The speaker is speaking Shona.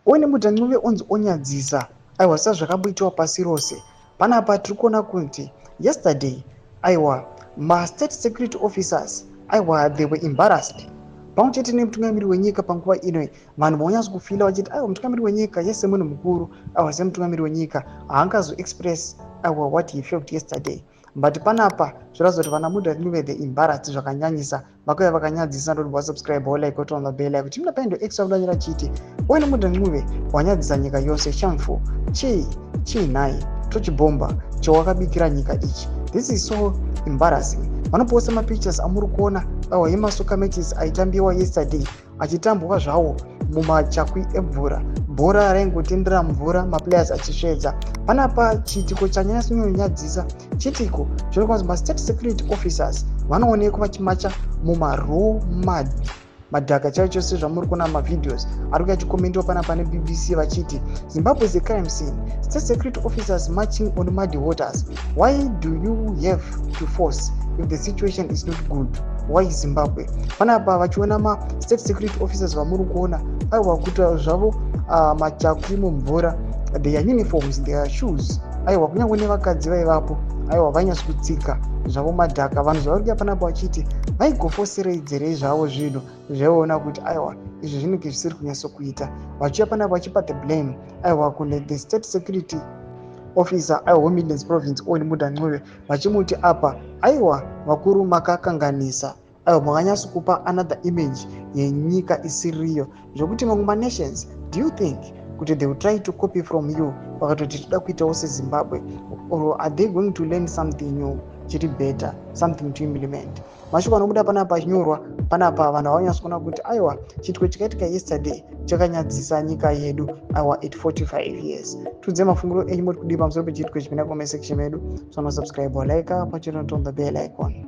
Owen Mudha Ncube onzi onyadzisa. Aiwa, sezvakamboitiwa pasi rose. Panapa tiri kuona kuti yesterday, aiwa, mastate security officers, aiwa, they were embarrassed pamwe chete nemutungamiri wenyika. Panguva ino vanhu vaonyatso kufeela vachiti, aiwa, mutungamiri wenyika yese munhu mukuru, aiwa, semutungamiri wenyika haangazoexpress, aiwa, what he felt yesterday. But panapa zviratidza kuti vana Mudha Ncube, they embarrassed zvakanyanyisa. Vakauya vakanyadzisa. Ndoti wasubscribe, wolike, woturn on the bell kuti muna extra kudanyira chiti Owen Mudha Ncube wanyadzisa nyika yose. Shameful. Chii chii nhai? Tochibhomba chawakabikira nyika ichi. This is so embarrassing. Vanoposta mapictures amuri kuona, aiwa, yemasoccer matches aitambiwa yesterday, achitambwa zvawo mumachakwi emvura. Bhora raingotendera mvura, maplayers achisvedza. Panapa chiitiko chanyanyanyonyadzisa, chiitiko chinokonzi mastate security officers vanoonekwa vachimacha mumaraw mud, madhaka chaicho, sezvamuri kuona mavideos ari kuya achikomendwa panapa neBBC vachiti, "Zimbabwe is a crime scene. State security officers marching on muddy waters. Why do you have to force if the situation is not good? Why Zimbabwe?" Panapa vachiona mastate security officers vamuri kuona, aiwa, kuita zvavo machakwi mumvura, their uniforms, their shoes, aiwa, kunyange nevakadzi vaivapo, aiwa, vainyatso kutsika zvavo madhaka. Vanhu zvavari kuya panapa vachiti vaigofoseredzerei zvavo zvinhu zvaiona kuti, aiwa, izvi zvinenge zvisiri kunyatsokuita. Vachiuya panapa vachipa the blame, aiwa, kune the state security officer, aiwa, weMidlands Province, Owen Mudha Ncube, vachimuti apa, aiwa, vakuru makakanganisa, aiwa, makanyatso kupa another image yenyika isiriyo, zvokuti mamwe manations, do you think kuti they will try to copy from you vakatoti toda kuitawo seZimbabwe, or are they going to learn something new chiri better, something to implement? Mashoko anobuda panapa achinyorwa panapa, vanhu havanyatso kuona kuti, aiwa, chiitiko chakaitika yesterday chakanyadzisa nyika yedu, aiwa, at 45 years. Tudze mafungiro enyu, muri kudii pamusoro pechiitiko chipinda comment section medu. So nosubscribe, like pachino, on the bell icon.